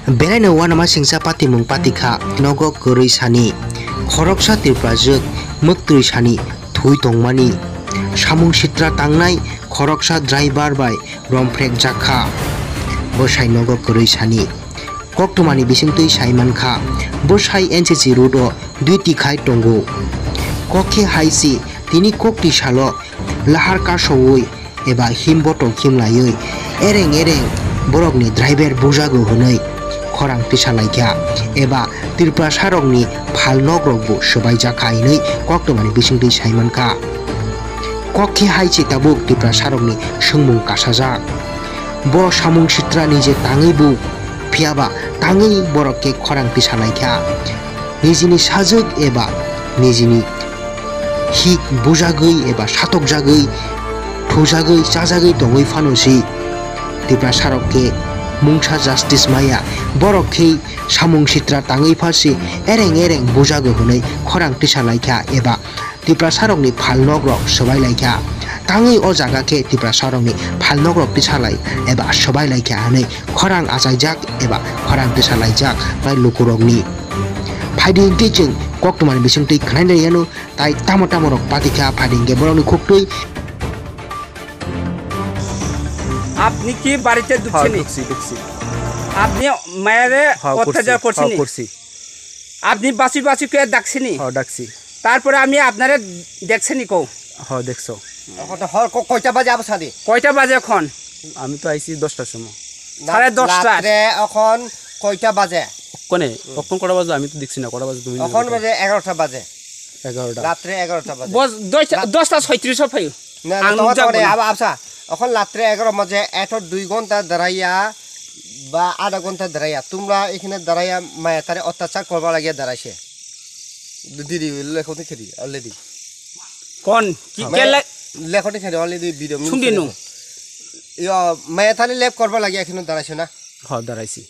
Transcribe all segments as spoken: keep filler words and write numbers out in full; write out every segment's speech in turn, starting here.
Belaino uanama singcha patimung patikha, nogo kwrwi sani, khoroksa Tiprajwk mwktwi sani thwi tongmani, samung sitra tangnai khoroksa driver bai romphrekjakha. Bwsai nogo kwrwi sani koktwmani bisingtwi saimankha, bwsai N C C route o duty khai tongo. Kok khe hai se tini kokti salo lahar kasoui eba him botol khimlaiwi ereng ereng borokni driver bujago hwnwi khorang tisalaikha eba Tiprasarokni phalnokrokbo swbaijakha hwnwi koktwmani bisingtwi saimankha. Kok khe hai se tabuk Tiprasarokni swngmung kasajak. Bo samung sitrani je tangwi bu, phiyaba tangwi borok khe khorang tisalaikha. Nijini sajwk eba nijini hik bujagwi eba satokjagwi, thujagwi, chajagwi tongwi phano si Tiprasarok khe mungsa justice maya. Borok khe samung sitra tangwi pha si ereng ereng bujago hwnwi khorang tisalaikha eba Tiprasarokni phalnokrok swbailaikha. Tangwi o jaga khe Tiprasarokni phalnokrok tisalai eba swbailaikha hwnwi khorang achaijak eba khorang tisalaijak bai lukurokni. Phaidi hwnkhe chwng koktwmani bisingtwi khwnai lai yanu, tai tamo tamo rok patikha phaidi hwnkhe borokni khuktwi. আপনি কি বাড়িতে হ্যাঁ, ঢুকছেনি? ঢুকছি, ঢুকছি। আপনি মায়েরে হ্যাঁ, করছি। অত্যাচার করছেনি? হ্যাঁ, করছি। আপনি বাসি বাসি কে ডাকছেনি? হ্যাঁ, ডাকছি। তারপরে আমি আপনারে দেখছেনি কও? হ্যাঁ, দেখছো। এখন তো হর ক-, কয়টা বাজে আবার সাদি? কয়টা বাজে এখন? আমি তো আইছি দশটার সময়। না, সাড়ে দশটা। রাত্রে এখন কয়টা বাজে? কোনে? কখন কটা বাজে আমি তো দেখছি না, কটা বাজে তুমি এখন বাজে এগারোটা বাজে। এগারোটা। রাত্রে এগারোটা বাজে। বস, দশটা, রাত- দশটা ছয়ত্রিশ ফাইও। না, না, আং তোমার নুকজাক মানে বলে। আব-, আবসা, এখন রাত্রে এগারো বাজে, এত দুই ঘন্টা দাঁড়াইয়া বা আধা ঘন্টা দাঁড়াইয়া, তোমরা এখানে দাঁড়াইয়া মায়া তারে অত্যাচার করবার লাগিয়া দাঁড়াইছে। দিদি, লেখো তো খেদি, already। কোন? কি, হ্যাঁ। কে লে- লেখো তো খেদি, already video শুনবি নু? ইয়া, মায়া তারে লেপ করবার লাগিয়া এখানে দাঁড়াইছে না? হ্যাঁ, দাঁড়াইছি।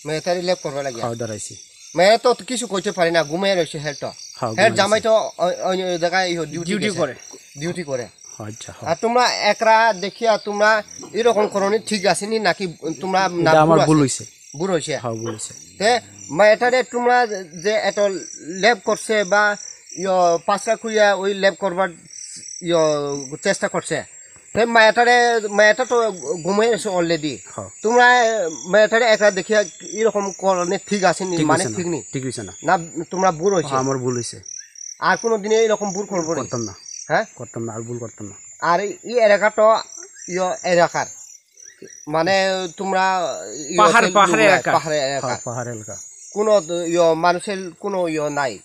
মায়া তারে লেপ করবার লাগিয়া। হ্যাঁ, দাঁড়াইছি। মায়া তো কিছু কইতে পারে না, ঘুমাই রয়েছে হেড তো। হ্যাঁ, হেড ঘুমাই জামাই রয়েছে। তো অ-, অন্য জায়গায় ইহো ডিউটি ডিউটি গেছে। করে। ডিউটি করে। আচ্ছা, হ্যাঁ। আর তোমরা একরা দেখিয়া তোমরা এরকম করনি ঠিক আছে নি নাকি তোমরা না এটা আমার ভুল আছে? ভুল হইছে। ভুল হইছে? হ্যাঁ, ভুল হইছে। তে মায়াটারে তোমরা যে এত লেপ করছে বা ইয়ো পাঁচটা খুইয়া ওই লেপ করবার ইয়ো চেষ্টা করছে, তে মায়াটারে, মায়াটা তো ঘুমাই আছে already। হ্যাঁ। তোমরা মায়াটারে একরা দেখিয়া এরকম করনি ঠিক আছে নি, ঠিক মানে হইছে না, ঠিক নি? ঠিক হইছে না। না, তোমরা ভুল হইছে। হ্যাঁ, আমার ভুল হইছে। আর কোনো দিনে এরকম ভুল করবো নি? করতাম না। হ্যাঁ? করতাম না, আর ভুল করতাম না। আর এই এলাকা তো ইয়ো এলাকার, মানে তোমরা ইয়ো পাহাড়, তে পাহাড় লুবরা, এলাকা। পাহাড় এলাকা। হ্যাঁ, পাহাড় এলাকা। কোনো ইয়ো মানুষের কোনো ইয়ো নাই।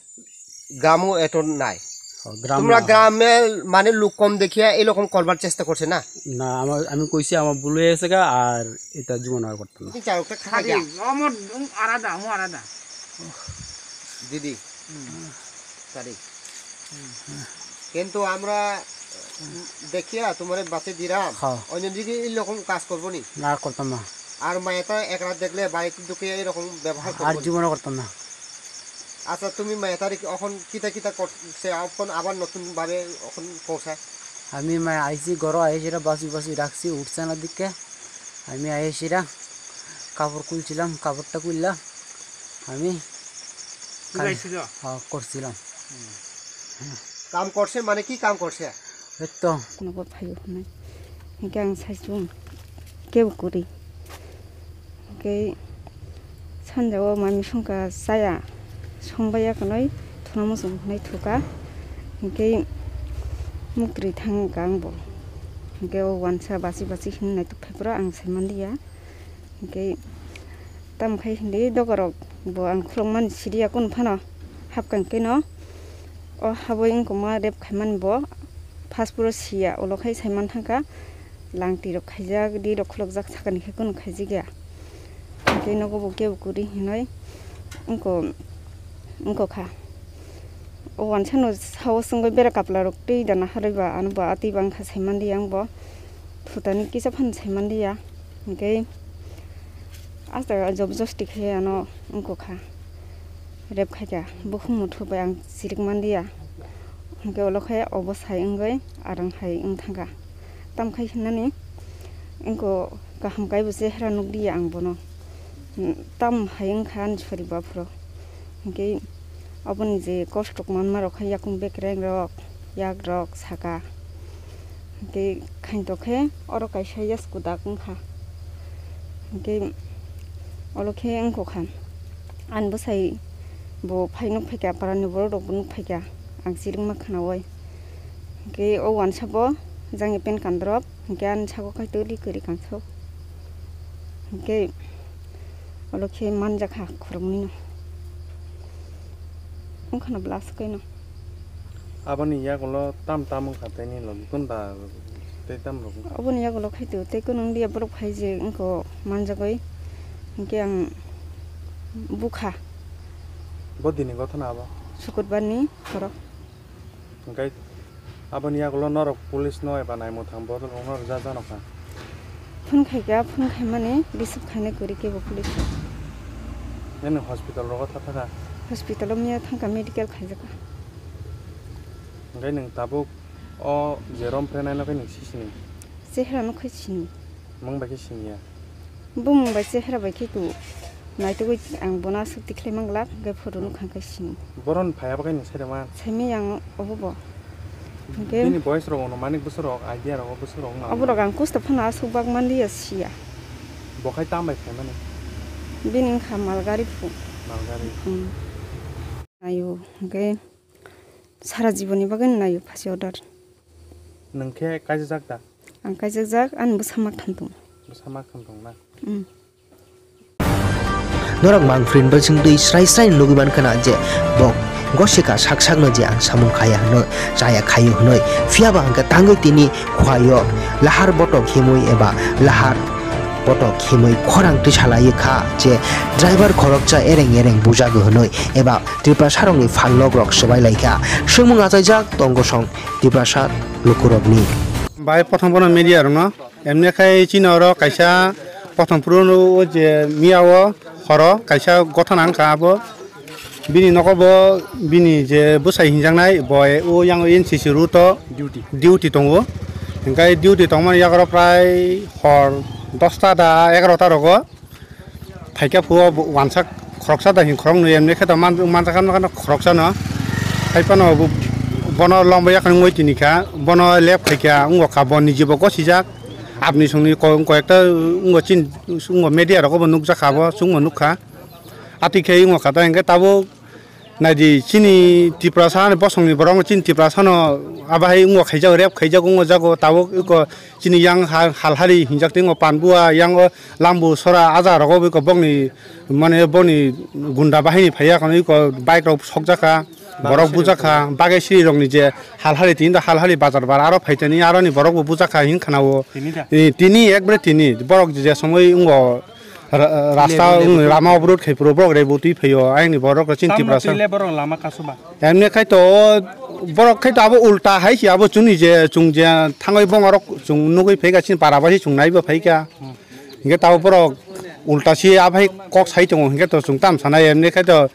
গ্রামও এত নাই। ও, গ্রাম তোমরা না। গ্রামে মানে লোক কম দেখিয়া এরকম করবার চেষ্টা করছে না? না, আমার, আমি কইছি আমার ভুল হয়ে গেছে গা, আর এটা জীবন আর করতাম না। তুমি চাও, একটা খাই খালি যা। আমার, উম, আলাদা, আমার আলাদা। দিদি। হুম। Sorry। হুম। কিন্তু আমরা, উম, দেখিয়া তোমারে বাঁচে দিলাম। হ্যাঁ। অন্যদিকে এইরকম কাজ করবো নি? না, করতাম না। আর মায়াটা একরা দেখলে বাড়িতে ঢুকে এরকম ব্যবহার আর করবো নি? জীবনে করতাম না। আচ্ছা, তুমি মায়াটারে কি অখন কিতা কিতা করছে, অখন আবার নতুন ভাবে অখন পৌঁছা? আমি মা-, আইছি ঘরো, আইছি এটা বাসি বাসি রাখছি, উঠছে না দিকে। আমি আইছি এটা কাপড় খুলছিলাম, কাপড়টা খুললাম আমি কাল-, খুলাইছিল? হ্যাঁ, করছিলাম। হুম। কাম করছে মানে কি কাম করছে? এই তো। কোনো কথা ইয়ে নাই। Hingke ang saichung kebo kwrwi. Hingke sanja o mami songkha chaya, songbaiya kwnwi thuna muchung hwnwi thuka. Hingke muktwi thangkha ang bo. Hingke o wansa bachi bachi hwnwi naituk phai phuru ang sai manliya. Hingke tamo khai hindi dogarok bo ang khulukmani siriya kunu phano hapkang keno o habwi wngkoma rep khaimani bo phas phuru siya ulo khai sai manthangkha. Langtwi rok khaijak, ri rok khulukjak sakani khe kunu khaijikya. Hingke nogo bo kebo kwrwi hinwi wngko, wngkha. O wansano sao swngwi bera kapla rok twi da naharwi ba, ano bo atwi bangkha sai mandi ang bo. Thutani kisa phano sai mandiya. Hingke asta job josti khe ano wngkha. Rep khaikha, bukhung muthu bai ang chirik mandiya. Hingke ulo khe obo sai wngwi arang hai wngthangkha. Tamkhai hinani wngkha kaham kaibo chehra nukliya ang bono. Tam hai wngkha ani sori baphuro. Hinkhe aboni je kosto manma rok kha yakung bekreng rok, yak rok saka. Hinkhe khainto khe oro kaisa yasku dak wngkha. Hinkhe olo khe wngkha ani bwsai bo phai nuk phaikha, parani borok rok bo nuk phaikha, ang chirikma khwnaui. Hinkhe o wansa bo jangni pen kandrop. Hinkhe ani sago kaitor ri kwrwi kangsok. Hinkhe olo khe manjakha khoroknwino. Wngkhano bwla aswk kaino. Aboni yagulo tam tam wngkha tei nini logi kunda tei tam rok wngkha? Aboni yagulo khaito tei kunu wngya borok phai je wngkha manjagwi. Hinkhe ang bukha. Bo dini gothana abo? Sukurbarni horo. Hinkhe aboni yagulo norok police no eba naimwthang bodol rok norok ja jano kha. Phone khaikha, phone khaimani receive khainai kwrwi kebo police rok. Nini hospital rogo tha thakha? Hospital o miya thangkha, medical khaijakha. Hinkhe nwng tabuk o je rom phrenai no khe nwng sisini? Chehra no khe sini. Mung bai khe siniya? Bumung bai chehra bai khe ku naitugwi ang bono aswk tikhlai manglak, hwnkhe photo nukha khe sini. Boron phaiya bagwi nwng saida man? Saimai ang obo bo. Hwnkhe bini boyes rok ono manik bwswk rok, idea rok bwswk rok wngma? Oborok ang kusta phano aswk bak manliya siya. Bo khai tam bai phaimani? Bini wngkha malgari phu. Malgari. Hmm. Naio, hwnkhe sara jiboni bagwi naio phasi order. Nwng khe kaijajak da? Ang kaijakjak, ani bwsa maktham tongo. Bwsa maktham tongo na? Mm. Norok mangphrwini bwswng twi srai srai nugwi mankha na je bo gosika sak sakno je ang samung khaya hwnwi, chaya khaio hwnwi. Phiya ba hwnkhe tangwi tini khuaio lahar botok himwi eba lahar botok himwi khorang twi salaiwi kha je driver khoroksa ereng ereng bujago hwnwi eba Tiprasarokni phalnokrok swbai lai kha. Swngmung achaijak Tongosong Tiprasa lukurokni. Bai, prothom bono media rokno, emne khai chini oro kaisa prothom phuru o je miya o horo kaisa gothana wngkha abo. Bini nogo bo bini je bwsai hinjaknai bo o yang N C C route o duty, duty tongo. Hinkhe duty tongmani yago prai hor dosta da egarota rogo. Phaikha phuo bo wansa khoroksa da hin khoroknwi, emni khe da man-, manjakha nokha khoroksano. Haiphano bo, bono lomba yakhwng wngwi tini kha, bono lep khaikha, wngkha bo nijibo gosijak. Abni songni ko-, koyekta wngkha chin, wngkha media rogo bo nukjakha bo, chwngbo nukha. Atwi khe wngkha da hinkhe tabuk. Naidi, chini Tiprasa ni bosongni borok chini Tiprasa no abo hai wngkha khaijak, rape khaijak wngkha jago tabuk eko chini yang ha-, Halhari hinjak tei wngkha Panbua, yang o Lambu Sora, ah jaga rogo bo eko bokni mane boni gunda bahini phaiya kono eko bike rok sokjakha, borok bujakha, bagwi siri rokni je Halhari tini da Halhari bazar bar aro phaitani aroni borok bo bujakha hin khana o. Tini da? Eh, tini ekbare tini borok je somoi wngkha. Ra-, rasta, lama obrot khai phuru borok rebotwi phaio, ayangni borok rok chini Tiprasa. Tamno twi le borok lama kasu ba? Emni khai to, o borok khai to abo ulta hai si abo chwngni je, chwng je thangwi bongarok chwng nugwi phaikha, chini para bai chwng naibo phaikha. Hmm. Hinkhe tabo borok ulta si abai kok sai tongo, hinkhe to chwng tam sanai, emni khai to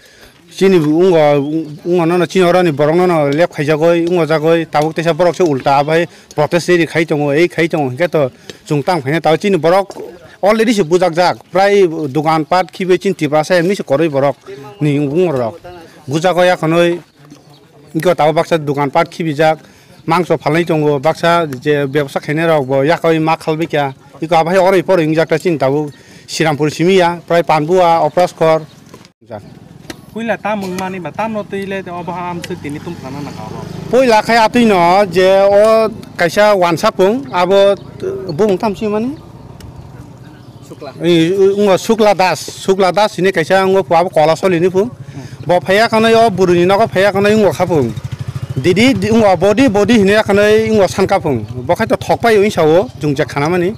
Chini wngkha, wngkha nono chini oroni borok nono lep khaijagoi, wngkha jagoi, tabuk teisa borok se ulta abai protest rally khai tongo, ei khai tongo, hinkhe to chwng tamo khaina tabuk chini borok already se bujakjak, prai dogan pat khibi chini Tiprasa emni se koroi borok ni wng rok. Bujagoi akhonoi, wngkha tabuk baksa dogan pat khibijak, mangso phalnai tongo, baksa je bebsa khainai rok bo yakhoi ma khalbai kha, iko abai oroi poroi wngjakta chini tabuk Sirampur simi ya, prai Panbua, Opraskor. Jak. Puila tam wngmani ba tamno twi le obo ha amswk tini tum phana nang abo. Puila khai atwi no je o kaisa wansa pung abo t-, bumung tam si mani? Sukla. Ei, ungo Sukla Das, Sukla Das hini kaisa ungo pu abo kola solini pu. Hmm. Bo phaiya khano o buruni nogo phaiya khano ungo khapung. Didi di-, ungo bodi bodi hini khano ungo sankapung. Bo khai to thokpai ui sao jung je khana mani.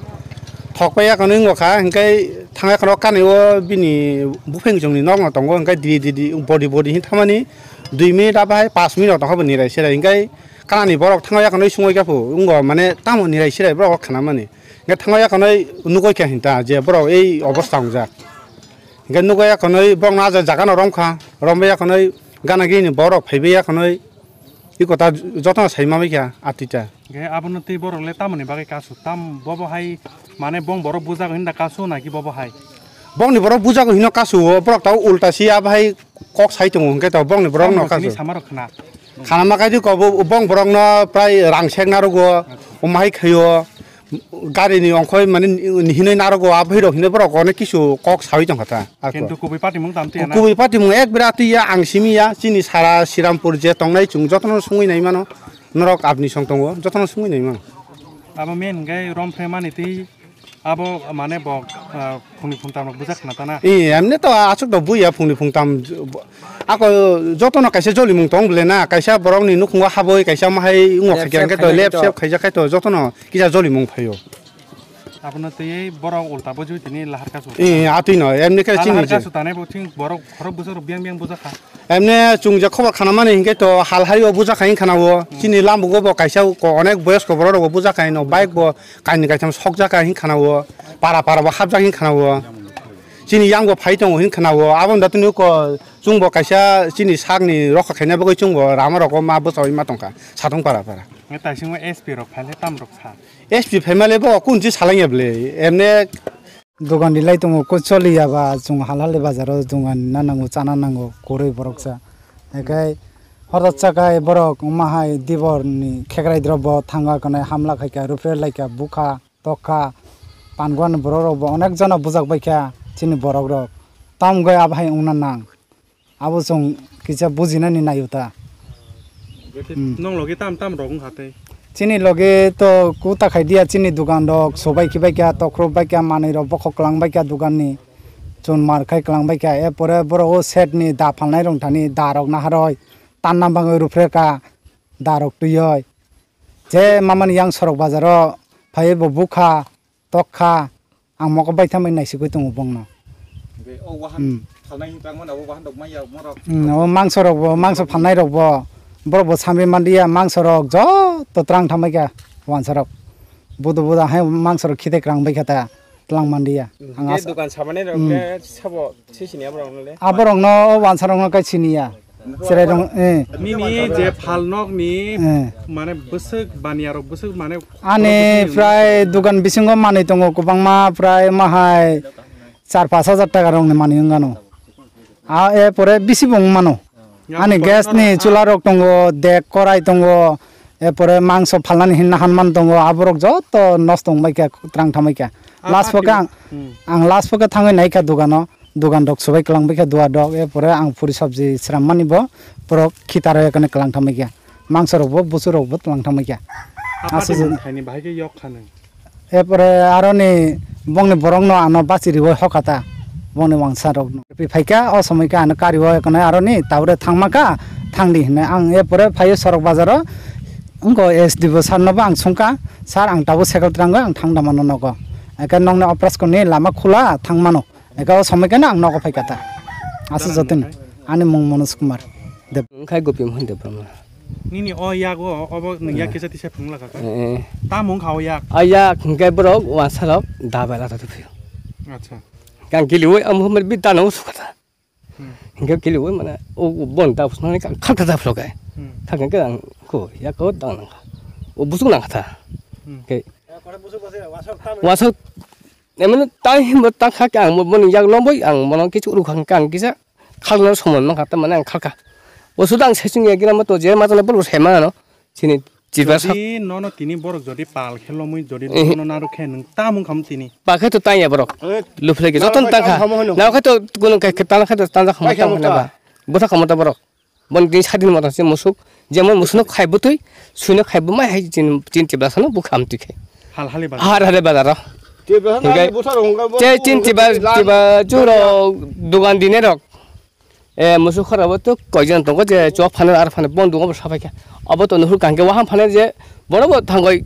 Thokpai ya khano ungo kha hinkhe Thangya khorok kani o bini bupheng chwngni nokno tongo, hwnkhe di di di bodi bodi hin thamani dui minute abo hai panch minute tongkha bo nirai serai, hwnkhe kanani borok thangya khorok sungwi kha phu, wngkha mane tamo nirai serai borok khanamani. Hwnkhe thangya khorok nugwi kha hinta je borok ei obostha wngjak. Hwnkhe nugwi ya khorok borok no ah jaga no romkha, romwi ya khorok gana gini borok phaiwi ya khorok. I kota jotono sai ma bai kha atita. Ge abono tei borok le tamoni bagwi kasu? Tam bobo hai mane bong borok bujago hinda kasu naki bobo hai? Bongni borok bujago hino kasu o, borok tao ulta si ya bahai kok sai tongo hwnkhe to bongni borok no Tamo tini kasu. Sama rok khna. Khana ma kaidi ko bo bong borok no prai rang sek narugo, o mahai khayo, gari ni ongkhoi mane hinoi narugo, a bhai rok hinoi borok onek kisu kok sawi tongkha ta. Ako. Kintu kubui party mung tam tiya na. Kubui party mung ek bira tiya ang simi ya, chini sara Sirampur je tongnai chung jotono sungui nai mano, norok abni song tongo, jotono sungui nai mano. Abo main hwnkhe rom phremani tei Abo mane bo, ah, phungni phungtam rok bujak khna ta na? Ee, emne to aswk do buya phungni phungtam. Ako jotono kaisa jolimung tong bole na, kaisa borokni nukhungo haboi, kaisa mahai wngma khaikhe to lep sep khaijak khai to jotono kisa jolimung phaio. Abono twiwi borok ulta bujui tini lahar kasu. Ee, atwi no, emne khe chini je. Lahar kasu tanai bo thing borok khorok bwswk rok biang biang bujak kha. Emne chwng je khobor khanamani hinkhe to hal hario bujak kha hinkhana o. Chini lamugo bo kaisa ko onek boyosko borok rok bo bujak kha hino bike bo kainwi kaitham sokjak kha hinkhana o. Para para bo hapjak hinkhana o. Chini yang bo phai tongo hinkhana o. Aboni datino ko chwng bo kaisa chini sakni rokha khaina bagwi chwng bo rama rogo ma bwchaui ma tongkha satung para para. Nge taisingma S P rok phaile tam rok sa. S P phaimale bo kun si salangya bwle. Emne Dogan rilai tongo, koi choli ya ba, chwng hal hal bazaro dogan na nango, chana nango, kwrwi borok sa. Ekai horo chakai borok wngma hai dibor ni khekrai drop bo thangwa kanai hamla khaikha, rupre laikha, bukha, tokha, panguan borok rok bo onek jona bujak baikha chini borok rok. Tam gai abo hai wngna nang. Abo chwng kisa bujinani naio ta. Hmm. Nong logi tam tam rok wngkha tei? Chini logi to kuta khai dia, chini dogan rok sobai khibai kha, tokhro bai kha, manwi rok bokhok kwlang bai kha dogan ni, chun mar khai kwlang bai kha. E pore borok o set ni da phalnai rok thani da rok naharoi tanna bagwi rupre kha da rok twioi. Je mamani yang sorok bazaro phaiwi bo bukha, tokha, ang mokol baithangbai naisigwi tongo bongno. Hwnkhe o wahan Hmm. phalnai hinwi tangmani abo wahan rok manya morok. Hmm, o mangso rok bo, mangso phalnai rok bo, borok bo samwi manliya, mangso rok joto twlang thangbai kha wansa rok. Budo budo hai mangso rok khite kwrang bai kha ta twlang manliya. Ang Hwnkhe asa- dukan samanai rok Hmm. khe sabo se sini abo rok no le? Abo rok no o wansa rok no kai siniya. Cherai rong, eh. Nini je phalnok ni Eh. mane bwswk baniya rok bwswk mane Ani prai dogan bisingo manwi tongo kwbangma, prai mahai char pash hajar taka rokni manwi wngano. A, e pore bisi bo wngmano. Ani gas ni chula rok tongo, dek korai tongo, e pore mangso phalnani hinna hanman tongo, aborok joto nosto wngbai kha, twlang thambai kha. Last pokhe ang, Hmm. ang last pokhe thangwi naikha dogano. Dogan rok subai kwlang bai kha duar rok, e pore ang puri sabji sram mani bo borok khitar rok ekane kwlang thamai kha, mangso rok bo busu rok bo twlang thamai kha. Aswk thaini bahai khe yok kha nang. E pore aro ni bongni borok no ano bachi riwi hokha ta bongni wangsa rok no. Pi phai kha o somoi khe ano kari o ekane aro ni tabure thangma kha thangdi hinwi ang e pore phaio sorok bazar o wngko S D O sir no bo ang sungkha, "Sir ang tabuk cycle twrangwi ang thang da mano nogo, ekhe nokni office ni lama khula thang mano." Eka o somoi khe no ang nogo phai kha ta. Aswk jotoni. Ani mung Manoj Kumar Deb. Wngkhai Gopi Mohan Debbarma. Nini o yak o, obo nwng yak kisa tisa phunukla kha khe? Eh, eh. Tamo wngkha o yak? O yak hwnkhe borok wansa rok da bai lasa tongphio. Acha. Kang kiliwi ang humar bi dano sukha ta. Hmm. Hwnkhe kiliwi mane o bon da phunuknani kang khalkha ta phlokai. Hmm. Kha khe ang ko yak o dang nangkha. O busuk nangkha ta. Hmm. Khe wasok Emani tai hinba ta kha khe ang bo, boni yak loboi ang bono kichu rwkha khe ang kisa khalna somoi mankha, tamani ang khalkha. O suda ang saichung ya gira ma to je ma tole borok sai mano. Chini chiba sak. Jodi nono tini borok jodi pal khe lomwi jodi nono narwk khe nwng ta mung kham tini. Pa khe to tanya borok. Luphle khe joton ta kha. Na khe to gunung khe tana khe to tanja kham ta ba. Bwtha kham ta borok. Boni tini sadin motan se musuk, jemon musukno khai bwtwi, suino khai bwmai hai chin, chin tibrasano bukha amtwi khai. Hal hali bazar. Har hali bazaro. Tibrasano Hinkhe hali bwsarok hwnka bo te chin tiba, tiba churo dogan dine rok. E, musuk khora bo to koijon tongo je chok phano ar phano bon dugo bo sapai kha. Abo to nuhur kangke waham phano je Bono bo thangoi,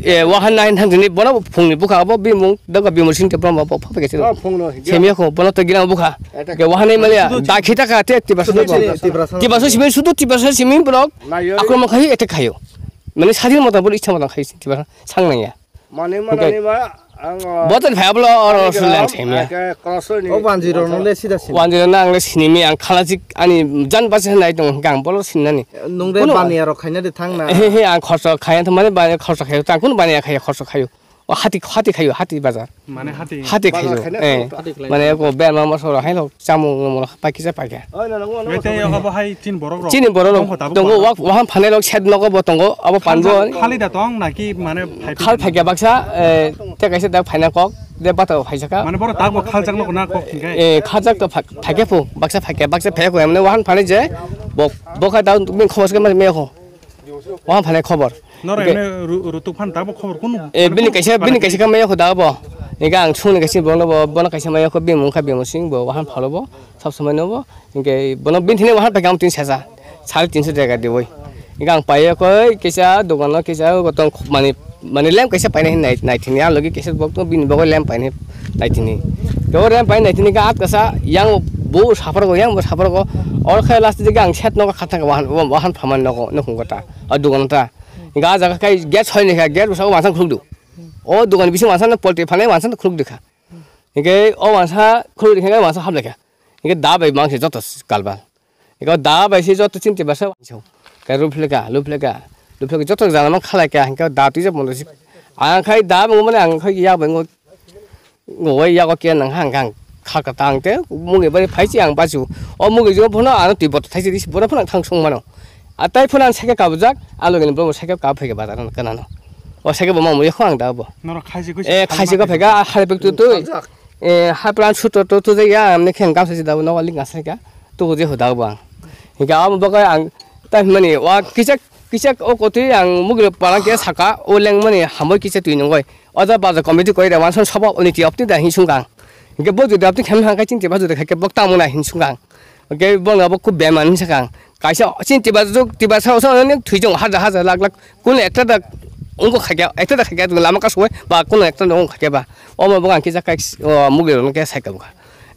e, wahan nai thang tini, bono bo phungni bukha abo bimung, doga bimung sing te bono bo pha pha khe. Oh, phungno, hinkhe. Semia kho, bono to gira bukha. Attack. Ke wahan nai maliya, sudu da khita ka te tiba sudu sudu. Tiba sudu. Tiba sudu simi, sudu tiba sudu simi borok. Nai, yori. Akromon khai attack khayo. Mane sadin motan bol ichha motan khai tiba sang nang ya. Mane, okay. Mane ma, ang, uh, botan phai ablo oro ani sulen gram, semia. Ake cross ni. O one zero no le sida sini. One zero na ang le sinimi ang khalajik ani jan basi nai tong gang bolo sinani. Nung de baniya rok khaina de thang na. He, he, ang khorsa khaya, to mane baniya khorsa khayo, tang kun baniya khaya, khorsa khayo. O hati, hati khayo, hati bazar. Mane hati. Hati khayo. Bazar khaina eh. Hati khlai. Mane ko berma mosoro haino chamung mosoro paikisa paikha. Oi, no, no, no, no, Bete no, yo no. Abo hai chin borok rok. Chini borok rok. Tongkho tabuk tongo, borok. Wak, wahan phanai rok shed nogo bo tongo, abo panbo. Khal jak, khali da tong naki mane phai Khal phaikha baksa, eh, te kaisa dak phaina kok, de bata phaisaka. Mane borok tak bo khal jak nogo na kok hingkai. Eh, khal jak to phai-, phaikha phu, baksa phaikha, baksa phaikha, mane wahan phanai je, bo, bo kha da, min khobor se mane me ho. Wahan phanai khobor. Noro Oke. Ene ru-, rutuk phan tabo khobor kunu? Eh, bini kaisa, bini kaisa ka maya kho da bo. Ega ang sungni kaisa bono bo, bono kaisa maya kho bimung kha bimung sing bo, wahan phalo bo, sab samai no bo. Inke bono bin thini wahan pekam tin sesa. Sare tinso jaga de boi. Ega ang paya kho kaisa dogan no kaisa gotong mani, mani lem kaisa paina hin nai, nai thini a logi kaisa bok to bini bogo lem paina. Naitini. Kebo rem pai naitini ka at kasa yang bo sapar go yang bo sapar go. Or khai last diga ang set nogo khatang wahan wahan phaman nogo nokung kota. A dugan ta. Ga jaga kai gate soi ni kha gate bwsa wansang khuluk du. O dugan bisi wansang poultry phanai wansang khuluk dikha. Inke o wansa khuluk dikha wansa hap lekha. Inke da bai mangse joto kalbal. Eko da bai se joto chinti basa so. Ka rupleka, rupleka, rupleka joto jana man khalai ka hingka da twi jabo si. Ang khai da bo mane ang khai ya bo ngo. Ngo wai ya ko ke nang hang hang kha ka tang te mugi bari phai si ang basu. O mugi jo bono ano twi bot thai si bono phana thang sung mano. Atai phana seke ka bujak alo gani bo seke ka phai ka bazar kana no. O seke bo ma mo yakho ang da bo. Norok khai si ko si Eh khai si ko phai ka hare pek tu tu. Eh hapran suto to tu ya amne khen ka si da bo no ling asai ka. Tu je ho da bo ang. Hingke abo bagwi ang tai hwnmani wa kisa kisa o kotwi ang mugri palang khe saka o lengmani hamoi kisa twi nungoi. O da bajar committee koi da wansa soba unity of the da hin sung kang. Hingke bo jodi apni khem hangkai ching tiba jodi khaike bok tamo na hin sung kang. Hingke bo na bo kub bema hin sakang. Kaisa ching tiba juk tiba sa sa ni thwi jong hajar hajar lakh lakh kun ekta da ungo khaike ekta da khaike lama ka soi ba kun ekta da ungo khaike ba. Omo bo ang kisa kai mugri rok khe sai ka bukha.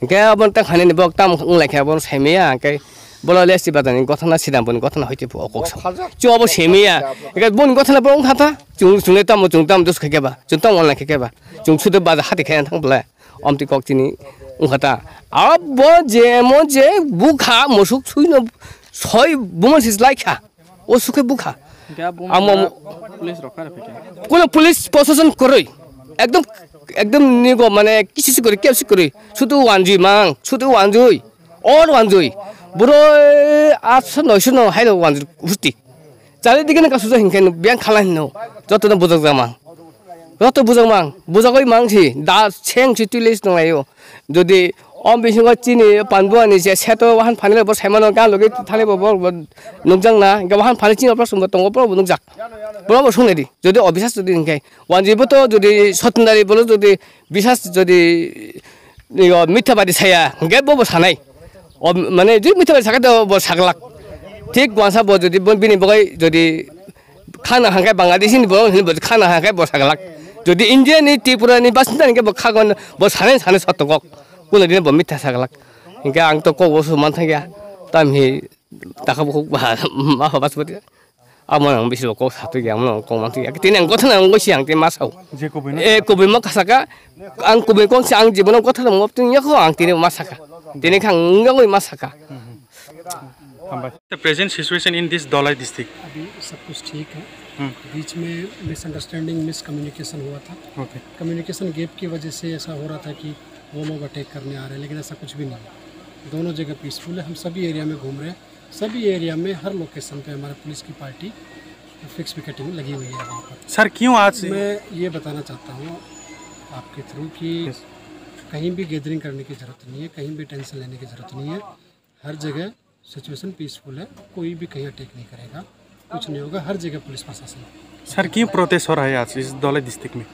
Hingke abo ta khani ni bok tam wng lai khe abo sai maya hingke bolo lesti badani gothana sidam boni gothana hoite phu okok sa. Chu abo sai maya. Hingke boni gothana bo wng kha ta. Chung chung le tamo chung tam dos khe ba. Chung tam wng lai khe ba. Chung sude baja hati khe thang bole. Omti kok chini wng kha ta. Abo je mo je bukha musuk sui no soi buman sis lai kha. O sukhe bukha. Amo police rok kare phikhe. Kuno police proshashan kwrwi. Ekdom ekdom nigo mane kisi si kwrwi kesi kwrwi. Sudu wanjui mang, sudu wanjui. Or wanjui. Buro atso noiso no hailo wanjui husti. Chali dikene ka suja hinkhe no biang khala hinno. Joto no bujak jamang. Joto bujak mang, bujagoi mang si da seng si twi list nang laio. Jodi om bisingo chini panbuani je seto wahan phanile bo saimano gan logi thani bo bo nukjak na, hingke wahan phani chini opor sumbo tongo bo nukjak. Bo bo sung nai di. Jodi obisas jodi hingke wanjui bo to jodi sotondari bolo jodi bisas jodi yo mitha badi saya, hingke bo bo sanai. O mane jodi mitha badi sakha to bo saglak. Thik wansa bo jodi bini bogai jodi Khana hangkai Bangladesh ni borok hwnwi bo khana hangkai bo saglak. Jodi India ni Tripura ni basinta hingke bo khagon bo sanai sanai sotokok. Kuno dino bo mitha saglak. Hingke ang to kok bo su man thangya. Tam hi taka bo kok ba ma ba bas bodi. Amo nang bisi kok satu ya mo kok man thangya. Tini ang gothana ang gosi ang te ma sao. Je kubui no Eh kubui ma kasaka. Ang kubui kong si ang jibono gothana mo tin yako ang tini ma saka. Tini khang ngoi ma saka. Hambai. The present situation in this Dhalai district. अभी सब कुछ ठीक है। हम्म। बीच में misunderstanding, miscommunication हुआ था। Okay. Communication gap की वजह से ऐसा हो रहा था कि वो लोग अटैक करने आ रहे हैं, लेकिन ऐसा कुछ भी नहीं है। दोनों जगह पीसफुल है। हम सभी एरिया में घूम रहे हैं, सभी एरिया में हर लोकेशन पे हमारे पुलिस की पार्टी फिक्स पिकेटिंग लगी हुई है वहाँ पर। सर, क्यों आज मैं ये बताना चाहता हूँ आपके थ्रू कि यस। कहीं भी गैदरिंग करने की ज़रूरत नहीं है, कहीं भी टेंशन लेने की ज़रूरत नहीं है। हर जगह सिचुएशन पीसफुल है, कोई भी कहीं अटैक नहीं करेगा, कुछ नहीं होगा, हर जगह पुलिस प्रशासन। सर, क्यों प्रोटेस्ट हो रहा है आज इस धौलाई डिस्ट्रिक्ट में?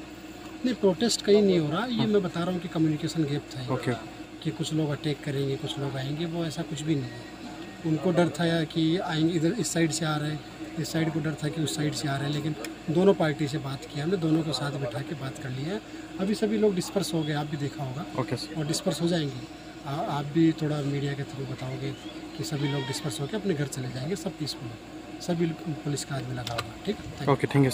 नहीं, प्रोटेस्ट कहीं नहीं हो रहा, ये मैं बता रहा हूँ कि कम्युनिकेशन गैप था ये, ओके। कि कुछ लोग अटैक करेंगे, कुछ लोग आएंगे, वो ऐसा कुछ भी नहीं है। उनको डर था कि आएंगे, इधर इस साइड से आ रहे हैं, इस साइड को डर था कि उस साइड से आ रहे हैं, लेकिन दोनों पार्टी से बात किया हमने, दोनों को साथ बिठा के बात कर लिया है। अभी सभी लोग डिस्पर्स हो गए, आप भी देखा होगा। Okay sir. और डिस्पर्स हो जाएंगे। आ-, आप भी थोड़ा मीडिया के थ्रू बताओगे कि सभी लोग डिस्पर्स होकर अपने घर चले जाएंगे, सब पीसफुल है, सभी पुलिस का आदमी लगा होगा, ठीक है? Thank you। Okay, thank you sir.